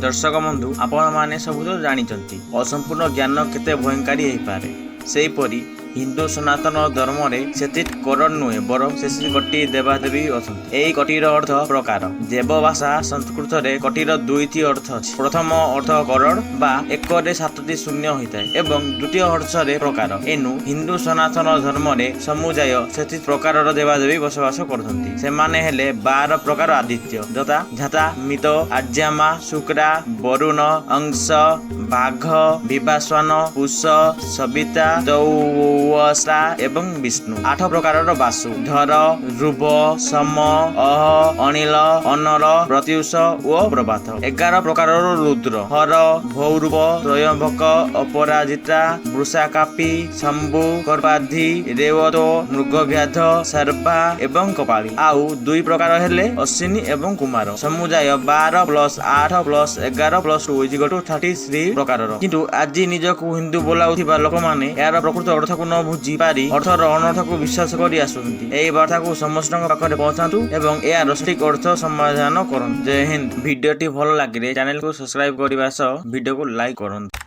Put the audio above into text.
ଦର୍ଶକ ବନ୍ଧୁ, ଆପଣମାନେ ସବୁ ତ ଜାଣିଛନ୍ତି, ଅସମ୍ପୂର୍ଣ୍ଣ ଜ୍ଞାନ କେତେ ଭୟଙ୍କାରୀ ହେଇପାରେ। ସେହିପରି ହିନ୍ଦୁ ସନାତନ ଧର୍ମରେ 33 କରୋଡ଼ ନୁହେଁ, ବରଂ 33 କୋଟି ଦେବାଦେବୀ ଅଛନ୍ତି। ଏହି କୋଟିର ଅର୍ଥ ପ୍ରକାର। ଦେବ ଭାଷା ସଂସ୍କୃତରେ କୋଟିର ଦୁଇଟି ଅର୍ଥ ଅଛି। ପ୍ରଥମ ଅର୍ଥ କରୋଡ଼ ବା ଏକରେ ସାତଟି ଶୂନ୍ୟ ହୋଇଥାଏ ଏବଂ ଦ୍ୱିତୀୟ ଅର୍ଥରେ ପ୍ରକାର। ଏଣୁ ହିନ୍ଦୁ ସନାତନ ଧର୍ମରେ ସମୁଦାୟ 33 ପ୍ରକାରର ଦେବାଦେବୀ ବସବାସ କରୁଛନ୍ତି। ସେମାନେ ହେଲେ 12 ପ୍ରକାର ଆଦିତ୍ୟ, ଯଥା ଧାତା, ମିତ୍ର, ଅର୍ଯମା, ଶୁକ୍ରା, ବରୁଣ, ଅଂଶ, ଭାଗ, ବିବସ୍ୱାନ, ପୂଷ, ସବିତା, ତ୍ୱଷ୍ଟା ଏବଂ ବିଷ୍ଣୁ। 8 ପ୍ରକାରର ବାସୁ: ଧର, ଧ୍ରୁବ, ସୋମ, ଅହ, ଅନିଳ, ଅନଳ, ପ୍ରତ୍ୟୁଷ ଓ ପ୍ରଭାତ। 11 ପ୍ରକାରର ରୁଦ୍ର: ହର, ଭୌରୂପ, ତ୍ରୟମ୍ବକ, ଅପରାଜିତା, ବୃଷାକାପି, ଶମ୍ଭୁ, କର୍ପାଧି, ରେବତ, ମୃଗବ୍ୟାଧ, ସର୍ବା ଏବଂ କପାଳୀ। ଆଉ ଦୁଇ ପ୍ରକାର ହେଲେ ଅଶ୍ୱିନୀ ଏବଂ କୁମାର। ସମୁଦାୟ 12 plus 8 plus 11 plus 2 is two 33 ପ୍ରକାରର। କିନ୍ତୁ ଆଜି ନିଜକୁ ହିନ୍ଦୁ ବୋଲାଉଥିବା ଲୋକମାନେ ଏହାର ପ୍ରକୃତ ଅର୍ଥକୁ ନ ବୁଝି ପାରି ଅର୍ଥର ଅନର୍ଥକୁ ବିଶ୍ୱାସ କରି ଆସୁଛନ୍ତି। ଏହି ବାର୍ତ୍ତାକୁ ସମସ୍ତଙ୍କ ପାଖରେ ପହଞ୍ଚାନ୍ତୁ ଏବଂ ଏହାର ସଠିକ ଅର୍ଥ ସମାଧାନ କରନ୍ତୁ। ଜୟ ହିନ୍ଦ। ଭିଡ଼ିଓଟି ଭଲ ଲାଗିଲେ ଚ୍ୟାନେଲକୁ ସବସ୍କ୍ରାଇବ କରିବା ସହ ଭିଡ଼ିଓକୁ ଲାଇକ୍ କରନ୍ତୁ।